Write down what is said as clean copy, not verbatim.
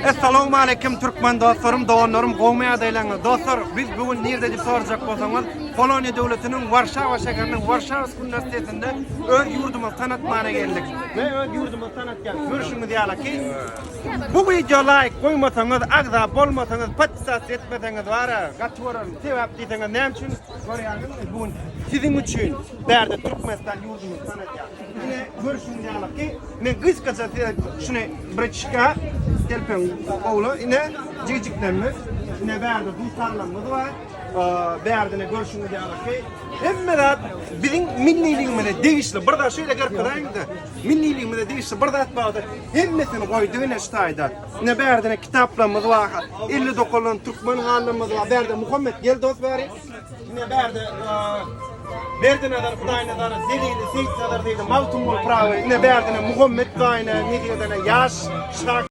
Essalawmaleýkim türkmen dostlarym, doganlarym, gowmy ýagdaýlaryňyz? Dostlar, biz bu gün nirde diýip sorajak bolsaňyz, Poloniýa döwletiniň Warşawa şäheriniň Warşawsk uniwersitetinde öz ýurdumyzy tanatmana geldik. We öz ýurdumyzy tanatýas. Görşüňiz ýalyki, bu wideo laýk goýmasaňyz, agza bolmasaňyz, podpisasiýa etmeseňiz bara, gaty görerin. Sebäp diýseňiz näme üçin? Görýäňizmi, bu gün siziň üçin bärde Türkmenistan ýurdumyzy tanatýas. Ine görşüňiz ýalyki, men gysgaça size şuny breçka telpeň gowla, ine jigijiklerimiz, ine bärde dutarlarymyz bar. Bärde ine görşüňiz ýalyki, hemme zat biziň milliligimize degişli. Bir zat şeýle görkezäýiň-de, milliligimize degişli bir zat bardy. Hemmesini goýduk ine şu taýda. Ine bärde ine kitaplarymyz bar, elle dokalan türkmen halymyz bar. Bärde Muhammet gel dost bäri. Ine bärde Berdinazar Hudaýnazar Zelili Seýitnazar diýdi Magtymguly Pyragy. Ine bärde Muhammet Gaýyna nesip edene ýaş şahyr.